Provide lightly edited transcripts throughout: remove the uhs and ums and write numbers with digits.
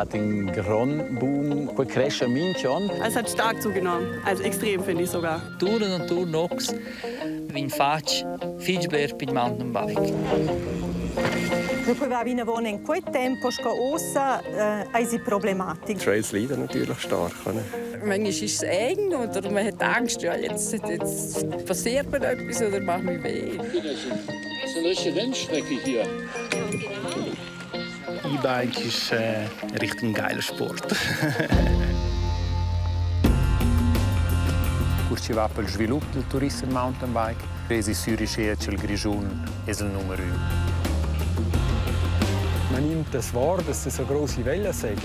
dat in grond boom, quei cresce minch'on. Es hat stark zugenommen, also extrem finde ich sogar. Touren und Tournox vegn fatg fitg bler pil mountainbike. Quei va vinavon en quei tempo sco ussa eisi problematic. Trails leiden natürlich stark. Oder? Manchmal ist es eng oder man hat Angst, ja, jetzt, jetzt passiert mir etwas oder macht mir weh. Das ist eine richtige Rennstrecke hier. E-Bike ist ein richtig geiler Sport. Cur chi va pel svilup del turissem mountainbike, esi sür uschea cha'l Grischun es il numer ün. Man nimmt das wahr, dass es eine grosse Welle sei.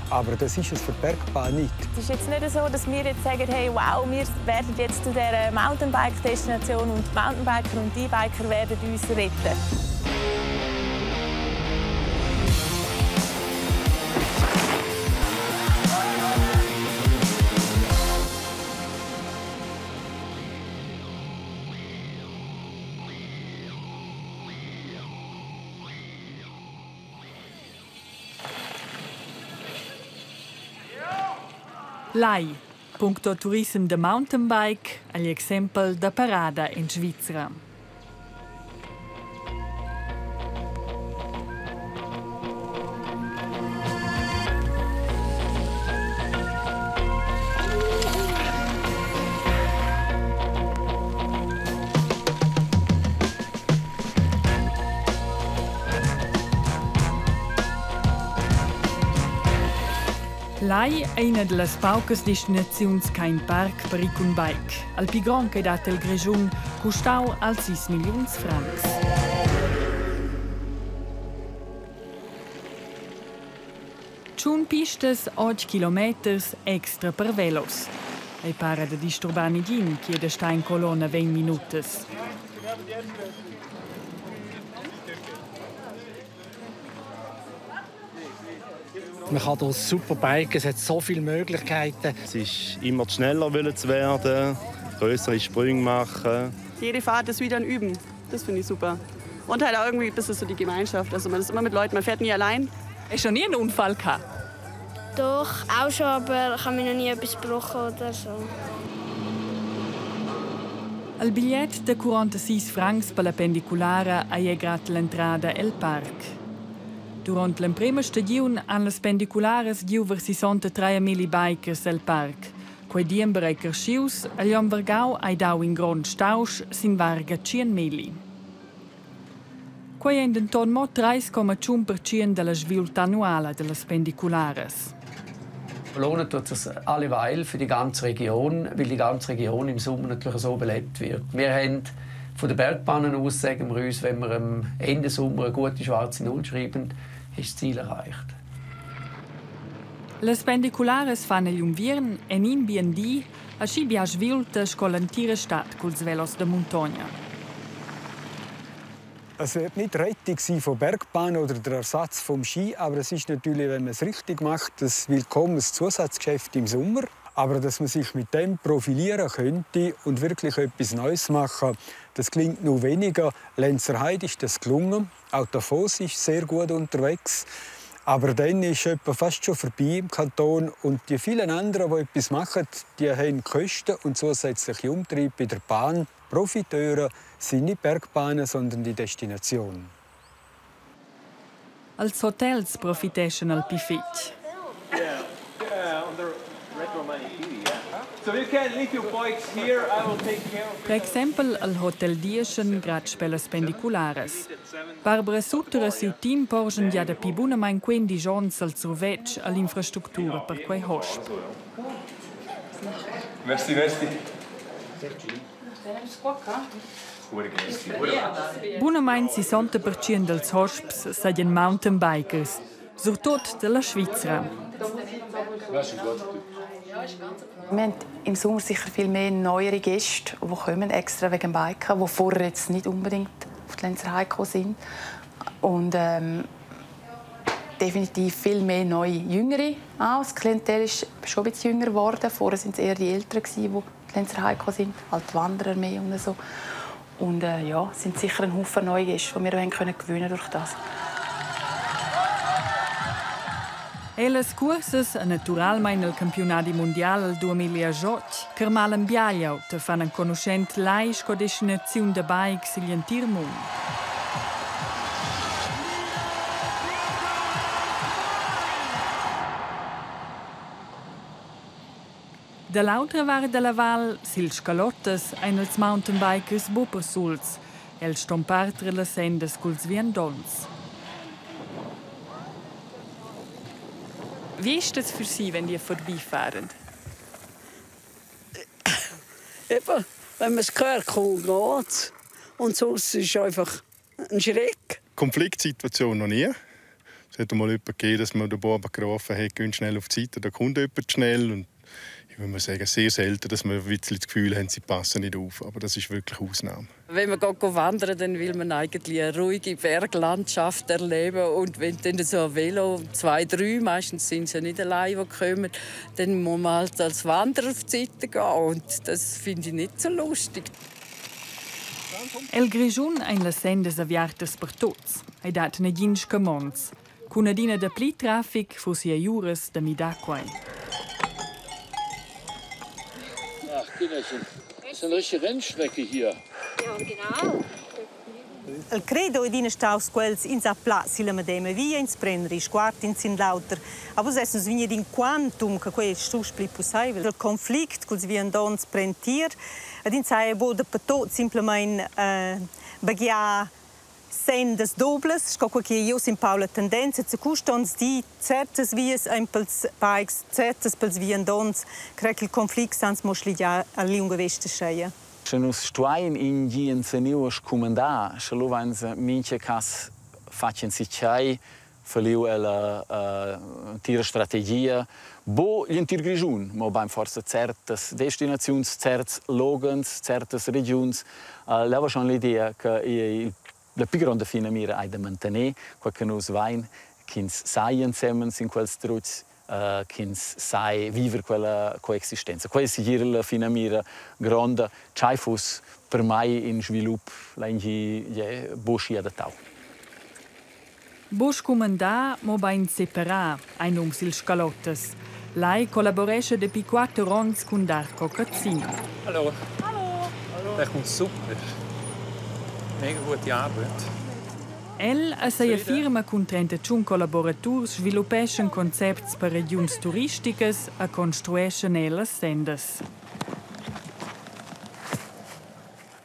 Aber das ist es für die Bergbahn nicht. Es ist jetzt nicht so, dass wir jetzt sagen, hey, wow, wir werden jetzt zu dieser Mountainbike-Destination und die Mountainbiker und die E-Biker werden uns retten. Lai, puncto turissem da mountainbike, agl exempel da parada en Svizra. Lai è ina da las paucas destinaziuns ch'ha in parc per ir cun bike. Al pli grond che dat el Grischun custau als 6 milliuns francs. Tschun pistas, 8 kilometers extra per velos. Ei para da disturbar negin che da star in colonna 20 minutas. Man kann hier super biken, es hat so viele Möglichkeiten. Es ist immer schneller zu werden, größere Sprünge machen. Jede Fahrt ist wieder ein Üben. Das finde ich super. Und halt auch irgendwie ein bisschen so die Gemeinschaft. Also man ist immer mit Leuten, man fährt nie allein. Hast du noch nie einen Unfall gehabt? Doch, auch schon, aber ich habe mir noch nie etwas gebrochen oder so. Il bigliet da 46 francs per la pendiculara ei grad l'entrada el parc. Durant l'emprema stagiun han las pendicularas giu ver 63 milli bikers el parc. Quei diember ei creschius, agl onn vargau ei dau in grond stausch sin varga 100 milli. Quei ein denton mo 3,1% dalla sviulta annuala dallas pendicularas. Lohnen tut es alleweil für die ganze Region, weil die ganze Region im Sommer natürlich so belebt wird. Wir haben von den Bergbahnen aus, sagen wir uns, wenn wir am Ende Sommer eine gute schwarze Null schreiben, ist das Ziel erreicht. Las pendicularas fan egl unviern en in bien di aschi bia sviulta sco l'entira stad culs velos da muntogna. Es wird nicht Rettung sein von Bergbahn oder der Ersatz vom Ski, aber es ist natürlich, wenn man es richtig macht, ein willkommenes Zusatzgeschäft im Sommer. Aber dass man sich mit dem profilieren könnte und wirklich etwas Neues machen, das klingt nur weniger. Lenzerheide ist das gelungen, auch Davos ist sehr gut unterwegs. Aber dann ist etwa fast schon vorbei im Kanton und die vielen anderen, die etwas machen, die haben Kosten und zusätzliche Umtriebe bei der Bahn. Profiteure sind nicht Bergbahnen, sondern die Destination. Als hotels profiteschan al pli fetg. Per exempel al Hotel Dieschen grad sper las pendicularas. Barbara Sutter e siu team porschan gia dapi bunamain 15 onns al survetsch all'infrastructura per quei hosp. Merci, merci. Bunamain 60% dals hosps sajan mountainbikers, surtut dalla Svizra. Wir haben im Sommer sicher viel mehr neuere Gäste, die kommen extra wegen dem Biken, die vorher jetzt nicht unbedingt auf die Lenzerheide gekommen sind. Und definitiv viel mehr neue Jüngere auch. Das Klientel ist schon ein bisschen jünger geworden. Vorher waren es eher die Älteren, die auf die Lenzerheide gekommen sind, halt die Wanderer mehr und so. Und ja, es sind sicher ein Haufen neue Gäste, die wir haben können gewinnen durch das. E las cursas, naturalmein il campiunadi mundial al 2008, carmalan biagliaut e fan enconuschent Lai sco destinaziun da bikes igl entir mund. Da l'autra vart dalla val, sils Scalottas, ein ils mountainbikers buc persuls. Els ston parter las sendas culs viandonts. Wie ist das für Sie, wenn die vorbeifahren? Eben, wenn man es hört, kommt geht's. Und sonst ist es einfach ein Schreck. Konfliktsituation noch nie. Es hat mal jemanden gegeben, dass man den Buben gerufen hat, geh schnell auf die Seite, da kommt jemand schnell. Und ich würde mal sagen, sehr selten, dass wir ein bisschen das Gefühl haben, sie passen nicht auf. Aber das ist wirklich Ausnahme. Wenn man geht wandern, dann will man eigentlich eine ruhige Berglandschaft erleben. Und wenn dann so ein Velo, zwei, drei, meistens sind sie ja nicht allein, die kommen, dann muss man halt als Wanderer auf die Seite gehen. Und das finde ich nicht so lustig. El Grischun ein las sendas aviartas per tuts. Ei dat negins scamonds. Cun adina dapli traffic fussi ei uras da midar quei. Ach, Kinderchen, das ist eine richtige Rennstrecke hier. Ja, genau. El credo ed ina staus quels ins ha plaz silla medema via, ins pren risguard in sin l'auter. Aber vus essens vegnir in quantum che quei è strusch pli pusseivel. Il conflict culs viandonts pren tier ed ins haja buc dapertut simplamain baghià sendas dublas, sco quei che ei iu sin Paula tendenza. Zacu ons di certas vias ein pels bikes, certas pels viandonts. Crei che il conflict sans mo schligiar a liunga vesta scheia. Sche nus stuein in gi enzeniu a scumandar, sche lu vein mintga cass fatg enzatgei falliu ella entira strategia buc gl'entir Grischun, mobein forsa certas destinaziuns, certs loghens, certas regiuns. Leu va schon l'idea che ei la pli gronda finamira ei da mantener quei che nus vein, ch'ins sai ensemen sin quels trutgs, ch'ins sai viver quella coexistenza. Quei ei segir la finamira gronda. Tschei fuss per mei in svilup gi buc schi adattau. Buc scumandà, mobein separà, ein nums ils Scalottas. Lai collaborescha dapi quatter onns cun Darco Cazzin. Hallo. Hallo. Der kommt super. Mega gute Arbeit. El e sia firma cun 31 collaboraturs sviluppeschan concepts per regiuns turisticas e construeschan ellas sendas.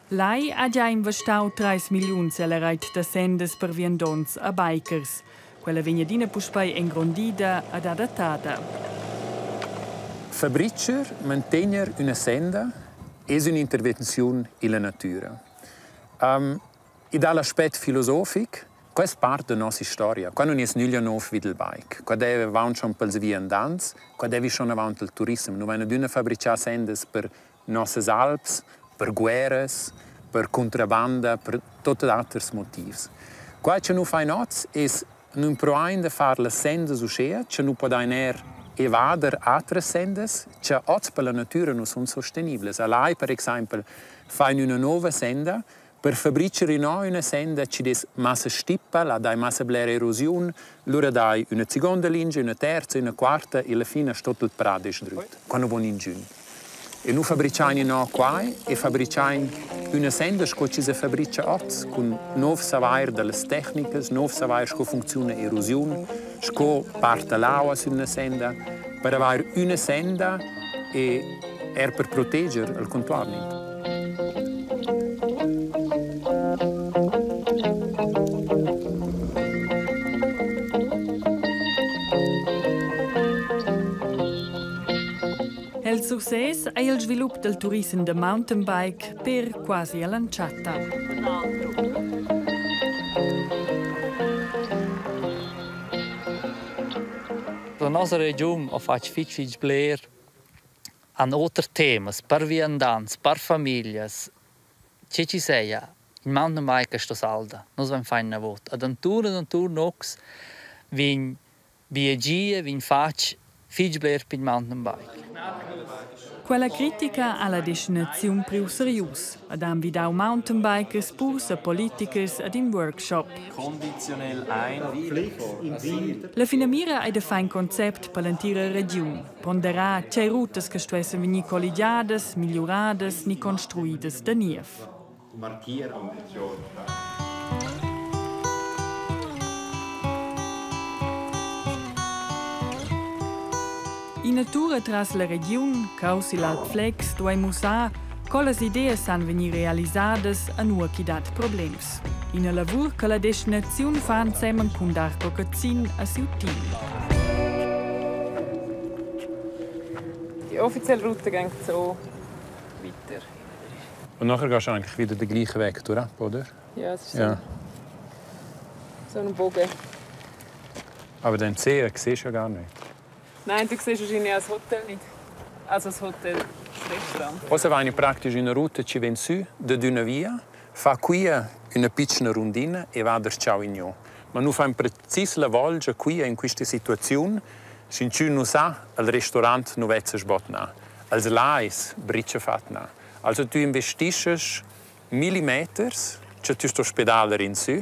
Lai ha gia investau treis milliuns ella reit da sendas per viandonts e bikers. Quella vegn adina puspei engrondida ed adattada. Fabricher, mantegner üna senda es ün'intervenziun illa natüra. Um, I dà l'aspet filosofic, quest part da nossa istoria. Qua nun es nüglia nouv vi dal bike. Qua deve avaunt schon pels viandants, qua devi schon avaunt il turissem. Nu vain adüna fabrichà sendas per nossas alps, per guerras, per contrabanda, per tuot oters motivs. Quai cha nu fain hoz es nun provain da far las sendas uschea cha nu podain eir evader atras sendas cha hoz per la natüra nu sun sosteniblas. A Lai, per exaimpel, fain üna nouva senda per fabricher innò üna senda chi'd es massa stippa, là dai massa blera erosiun, lura dai üna segonda lingia, üna terza, üna quarta e alla fine sto il prà desdrüt, qua nu vo ningün. E nu fabrichain innò quai e fabrichain üna senda sco chi se fabricha hoz, cun nouv savair da las tecnicas, nouv savair sco funcziuna erosiun, sco parta l'aua sün üna senda, per avair üna senda e er per proteger il contuorn. El success ei il svilup del turissem da mountainbike per quasi all'entschatta. La nossa regiun ha fatg fitg fitg bler han oter temas per viandants, per famiglias, che chi seia. Il mountainbike sto salda. Nus vain fain navot. Ad anturn ad anturn nox vegn viagia, vegn fatg fich bler pil mountainbike. Quella critica ha la destinaziun priu serius ed ha envidau mountainbikers, purs e politichers ad in workshop. La finamira ei da far in concept per l'entira regiun, ponderar tgei rutas che stuessen vegnir colligiadas, migliuradas ni construidas da niev. Ina tura tras la regiun, causi l'Alp Flex, duei mussar, co las ideas san vegnir realisadas e nua ch'i dat problems. Ina lavur che la destinaziun fa ensemen cun Darko Cazzin e siu team. Die offizielle Route geht so weiter. Und nachher gehst du eigentlich wieder den gleichen Weg durch, oder? Ja, es ist so, ja. so ein Bogen. Aber den See siehst du ja gar nicht. Nein, du siehst wahrscheinlich auch das Hotel nicht. Also das Hotel, das Restaurant. Forse vai praktisch una ruta ci ven su da d'una via, fa qui una piccina rondina e va der ciao in Ma nu fa precis la volgia qui in questa situazione, sin nu sa, al ristorant nu vezza sbotna. Als lais bricha fatna. Also tu investisces millimeters, cioè tu sto spedaler in su,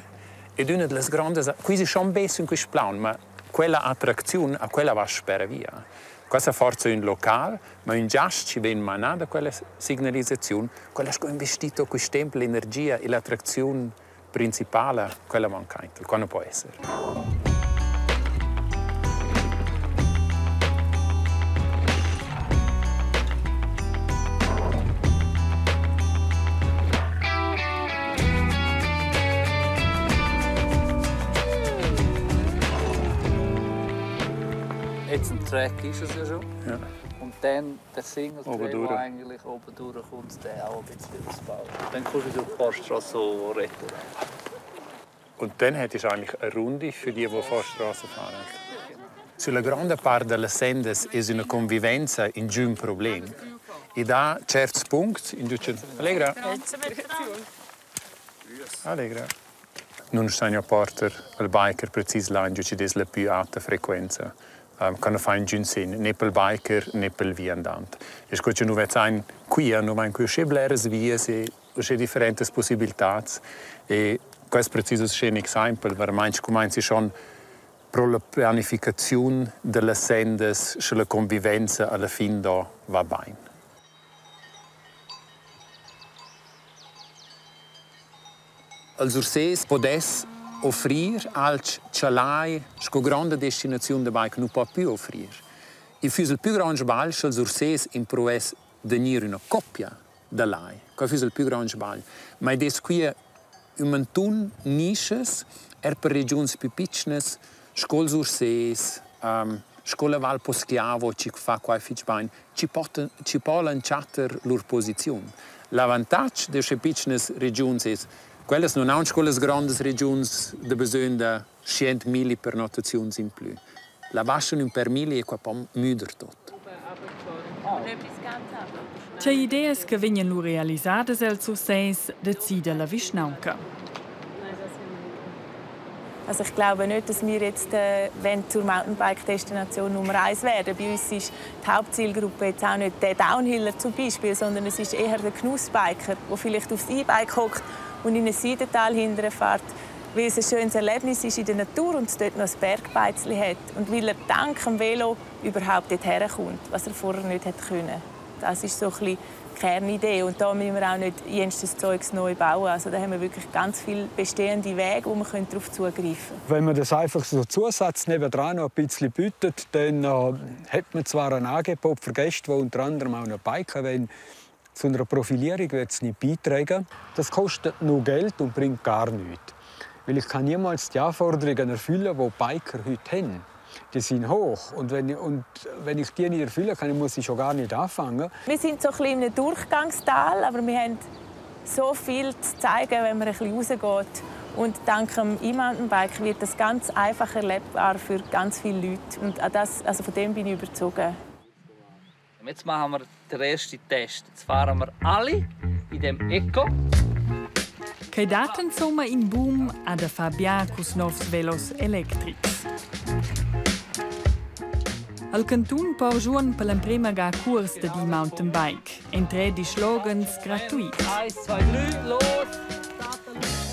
ed una delle grandi, qui si schon besser in questo plan, ma quella attrazione a quella va spera via. Questa forza è un local, ma un giast ci ven manà da quella signalizzazione, quella è investito questo tempo, l'energia e l'attrazione principale, quella manca, quella non può essere. Jetzt ein Track ist es ja schon. Ja. Und dann der Single Oben Trail, durch. der eigentlich oben durchkommt, der auch ein bisschen ausbauen. Dann kommst du durch die Forststrasse so retour. Und dann hättest du eigentlich eine Runde für die, die Forststrasse fahren. Sulla grande parte delle sendes è una convivenza in giù un problema. E da certi punti in giù Allegra. Allegra. Non stanno a porter il biker precis là in giù ci des la più alta frequenza. Kann fa in giù sin, né pel biker né pel viandant. E sco che nu vez ein qui, nu vain qui usce bleras vias e usce differentes possibilitats e quest preciso è un esempio, veramente comincia schon pro la pianificazione delle sendes, sche la convivenza alla fin da va bene. Il Surses podess offrir alch chalai sco grande destinazione de bike nu può più offrir. Il füss il più grande sbagl sche il Surses improvess de gnir una coppia da lai. Quel füss il più grande sbagl. Ma ed es qui un mantun niches er per regions più piccines, sco il Surses, sco la Val Poschiavo ci fa qua fich bain, ci poten, ci polan chatter lur posiziun. L'avantatg de sche piccines regions es Quelles non han quelles grandes regions de bisogn de 100.000 pernottazioni in più. La baschan un per mille e qua pom müder tot. Tgei ideas che vegnan lu realisadas el Surses decida la vischnaunca. Also ich glaube nicht, dass wir jetzt äh, zur Mountainbike-Destination Nummer eins werden. Bei uns ist die Hauptzielgruppe jetzt auch nicht der Downhiller zum Beispiel, sondern es ist eher der Genussbiker, der vielleicht aufs E-Bike hockt und in ein Seidental hinterfährt, weil es ein schönes Erlebnis ist in der Natur und es dort noch ein Bergbeizli hat. Und weil er dank dem Velo überhaupt dorthin kommt, was er vorher nicht hätte können. Das ist so ein bisschen die Kernidee. Und da müssen wir auch nicht jenstes Zeugs neu bauen. Also da haben wir wirklich ganz viele bestehende Wege, wo wir darauf zugreifen können. Wenn man das einfach so Zusatz nebendran noch ein bisschen bietet, dann hat man zwar ein Angebot für Gäste, die unter anderem auch noch biken wollen. Zu einer Profilierung wird es nicht beitragen. Das kostet nur Geld und bringt gar nichts. Weil ich kann niemals die Anforderungen erfüllen, die Biker heute haben. Die sind hoch. Und wenn ich die nicht erfüllen kann, muss ich schon gar nicht anfangen. Wir sind so ein bisschen in einem Durchgangstal, aber wir haben so viel zu zeigen, wenn man ein bisschen rausgeht. Und dank dem E-Mountainbike wird das ganz einfach erlebbar für ganz viele Leute. Und an das, also von dem bin ich überzeugt. Jetzt machen wir den ersten Test. Jetzt fahren wir alle in dem Eco. Che dat insomma in boom ad a Fabian cus novs velos electrics. Al cantun porgiuan per l'emprema ga cuors da di mountainbike, en tredisch loghens gratuit.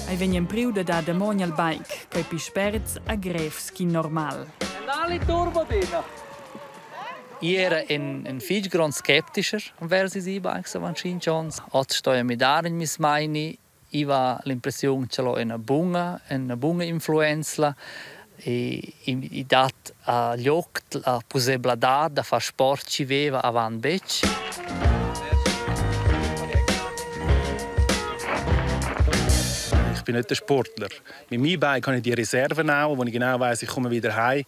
Ei vegn empriu da dar damogn al bike, quei pli sperts a grevs ch'in normal. I era in, in fitg grond skepticher envers ils e-bikes avant tschintg onns. Oz sto eu midar in meis meini. I va l'impressiun ch'el ho üna buna, üna buna influenza e i dat a glioc la pussebladad da far sport chi veva avant betg. Ich bin nicht der Sportler. Mit meinem E-Bike habe ich die Reserven auch, wo ich genau weiß, ich komme wieder heim.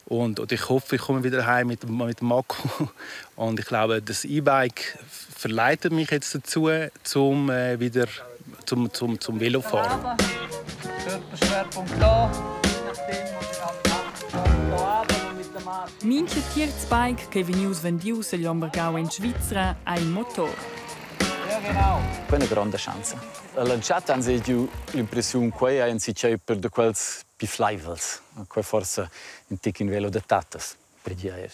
Und, oder ich hoffe, ich komme wieder heim mit, mit dem Akku. Und ich glaube, das E-Bike verleitet mich jetzt dazu, zum äh, wieder zum, zum, zum Velofahren. Körperschwerpunkt da. Mincha tierz bike che vegnius vendius egl Ambergau en Svizra ha in motor. Ja, genau. Quella è una grande chance. All'entschatta han sie giu l'impressiun quei ei enzatgei per da quels pli fleivels. Quei forsa in tic in velo da tattas, per dir.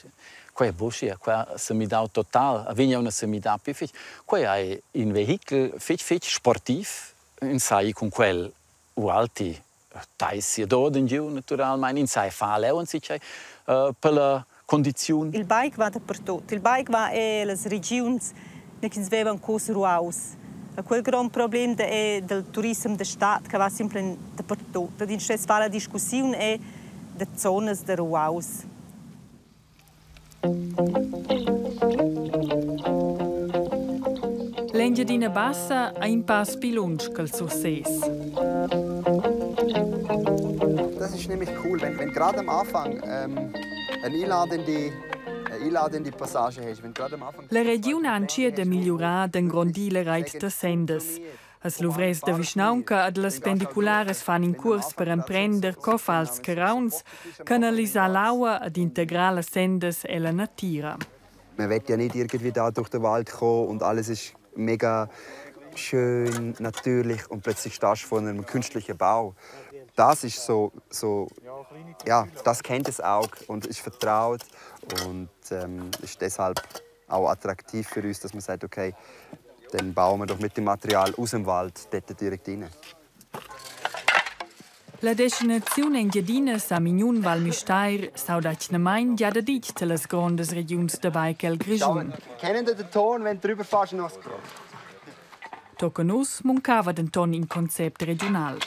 Quei è buca, quei s'ha midau total, a vegn una s'ha midà più fetg. Quei ei in vehichel fetg fetg sportiv, in sai cun quel ualti tais dod in giu naturalmein, in sai fa leu enzatgei per la condiziun. Il bike va dapertut. Il bike va ellas regiuns ne ch'ins vevan cos ruaus. Quel grond problem de è del turissem da stad che va simpel dapertut. Ed ins fa la discussiun è de zonas de ruaus. L'Engiadina Bassa ha in pass pli lunsch ch'el Surses. Das ist nämlich cool, wenn, wenn gerade am Anfang ähm, eine einladende einladende Passage hast. Wenn gerade am Anfang La regiun ha entschiet da migliurar d'engrondir la reit da sendas. As luvrers da vischnaunca ed las pendicularas fan in cuors per emprender co far ils carauns, canalisar l'aua ed integrar las sendas ella natira. Man will ja nicht irgendwie da durch den Wald kommen und alles ist mega schön, natürlich und plötzlich stehst du vor einem künstlichen Bau. Das ist so, so ja, das kennt das Auge und ist vertraut und ähm, ist deshalb auch attraktiv für uns, dass man sagt, okay, dann bauen wir doch mit dem Material aus dem Wald dort direkt rein. La destinaziun Engiadina Samignun Val Müstair s'auda atgnamain gia daditg tar las grondas regiuns da bike el Grischun. Kennen den Ton, wenn du drüber fährst, noch Tochen uss muncava denton in concept regiunal.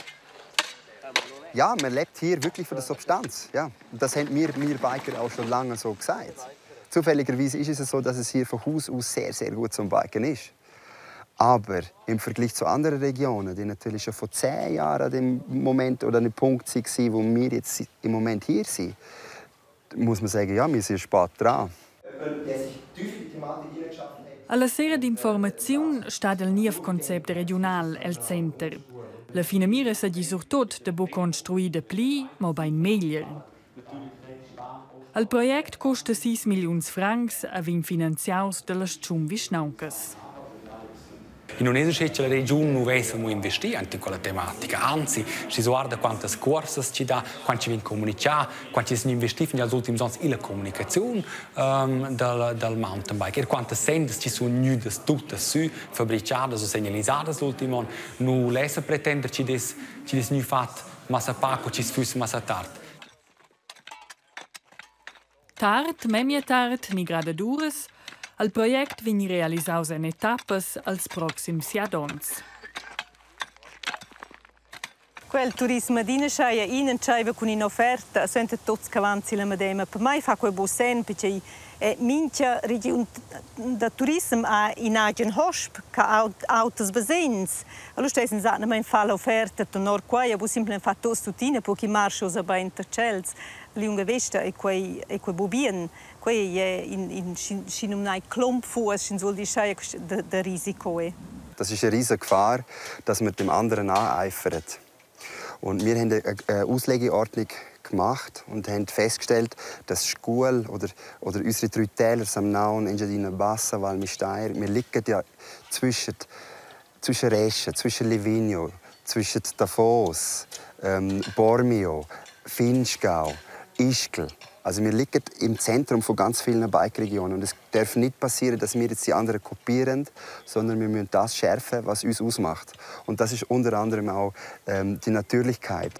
Ja, man lebt hier wirklich von der Substanz. Ja. Und das haben mir, wir Biker auch schon lange so gesagt. Zufälligerweise ist es so, dass es hier von Haus aus sehr, sehr gut zum Biken ist. Aber im Vergleich zu anderen Regionen, die natürlich schon vor 10 Jahren an dem Moment oder an dem Punkt waren, wo wir jetzt im Moment hier sind, muss man sagen, ja, wir sind spät dran. Alla sera d'informaziun stat il niev concept regiunal el center. La finamira seigi surtut da buca construir dapli, mobein meglier. Il project custa sis milliuns francs e vegn finanziaus dallas tschun vischnauncas. In non es che la regiun nu vess amo investi ant in quella tematica. Anzi, schi guarda quantas cuorsas chi dà, quant chi vegn comunichà, quant chi es gnü investi fin als ultims ons illa comunicaziun ähm, dal, dal mountainbike. Er quantas sendas chi sun gnüdas tuttas sü, fabrichadas o segnalisadas l'ultim on, nu lessa pretender chi dess chi dess gnü fat massa pac o chi's füss massa tard. Tard, memia tard ni gradaduras, al project vegn realisaus en etappas als proxims siat onns. Quel turism adina schaia in entscheiva cun in'offerta suenter tuts che van la medema. Per mai fa quei buc senn, perché mincha regiun da turissem ha in agen hosp che ha auters basegns. Allura stess ins atgnamain far l'offerta tenor quai, e bu simplamain far tuts tuttina, perché marscha ussa bain tar tschels. Liunga vesta è quei è quei bu bien. Quei è in in schinumnai Klompfuss, sch'ins vul dir schai da, da risico. Das ist eine riesige Gefahr, dass man dem anderen nacheifert. Und wir haben eine Auslegeordnung gemacht und haben festgestellt, dass Schule oder, oder unsere drei Täler, Samnaun, Engiadina Bassa, Val Müstair, wir liegen ja zwischen, zwischen Reschen, zwischen Livigno, zwischen Davos, ähm, Bormio, Finchgau, Ischgl. Also wir liegen im Zentrum von ganz vielen Bike-Regionen und es darf nicht passieren, dass wir jetzt die anderen kopieren, sondern wir müssen das schärfen, was uns ausmacht. Und das ist unter anderem auch die Natürlichkeit.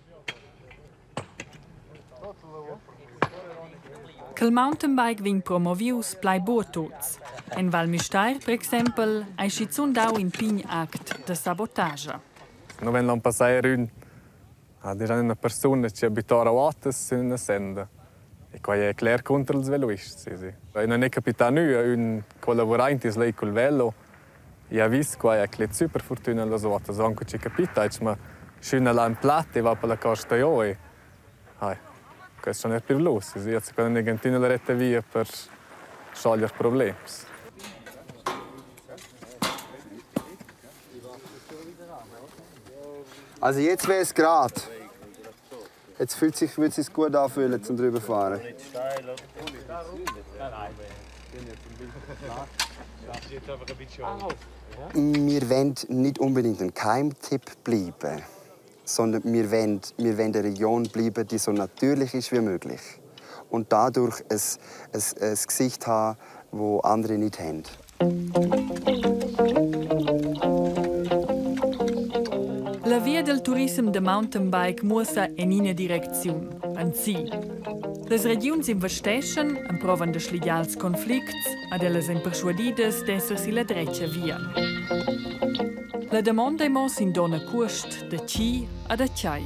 Che il mountainbike vegn promovius plai buca tuts. En Val Müstair, per exempel, ei schizun dau in pign act da sabotascha. No ven l'an passà er ün ad era üna persuna chi abitara otas sün üna senda. E quai è cler cunter ils veloists, sì, sì. E non è capità nua ün collavuraint es lei cul velo e ha vis quai ha clet sü per fortüna las otas. Anche chi capita, ma sch'üna l'ha ün plat e va per la costa jo e hai, questo non è più los. Sì, jetzt können wir la retta via per sciogliere problems. Also jetzt wäre es gerade. Jetzt fühlt sich, würde es sich gut anfühlen, zum drüber fahren. Wir wollen nicht unbedingt ein Keimtipp bleiben, sondern wir wollen, wir wollen eine Region bleiben, die so natürlich ist wie möglich. Und dadurch ein, ein, ein Gesicht haben, das andere nicht haben. La via del turissem da mountainbike muossa en ina direcziun, anzi. Las regiuns investeschan, emprovan da schligiar ils conflicts ad ellas ein perschuadidas d'esser silla dretga via. La damonda ei mo sin donna cuost da chi a da tgei.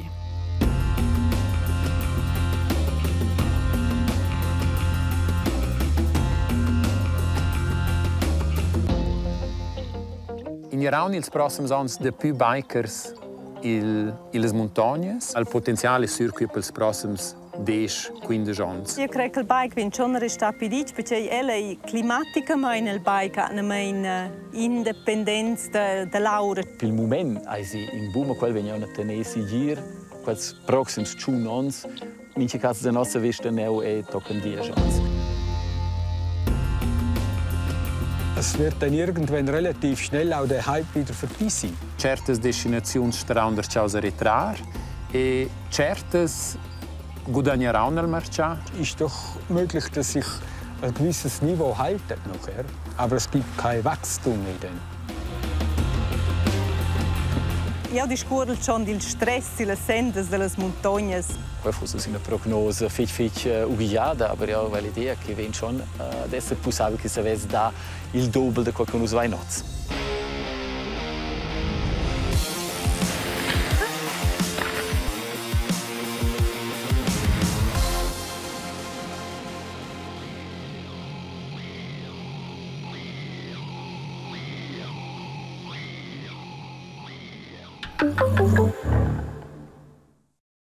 In Iran ils proxims ons dapü bikers il, illas muntognas. Il potenzial es sür qui pels proxims 10, 15 ons. Io crei che il bike vegn schon restà pi ditg, perché el ei climaticamain il bike atgnamain independents da, da l'aura. Pil mument eisi in boom, quel vegn aunc a tener segir quels proxims tschun onns. Mincha cas da nossa vista neu e tochen diesch onns. Es wird dann irgendwann relativ schnell auch der Hype wieder vorbei sein. Certas destinaziuns staran darcheu a retrar e certas gudagnaran al marchà. Ist doch möglich, dass sich ein gewisses Niveau hält nachher, aber es gibt kein Wachstum mehr dann. Jau discurrel schon dil stress illas sendas dallas muntognas. Quei fuss ina prognosa fetg fetg ughigiada, aber jau vai l'idea che vegn schon ad esser pussabel che savess dar il dobel da quei che nus vein oz.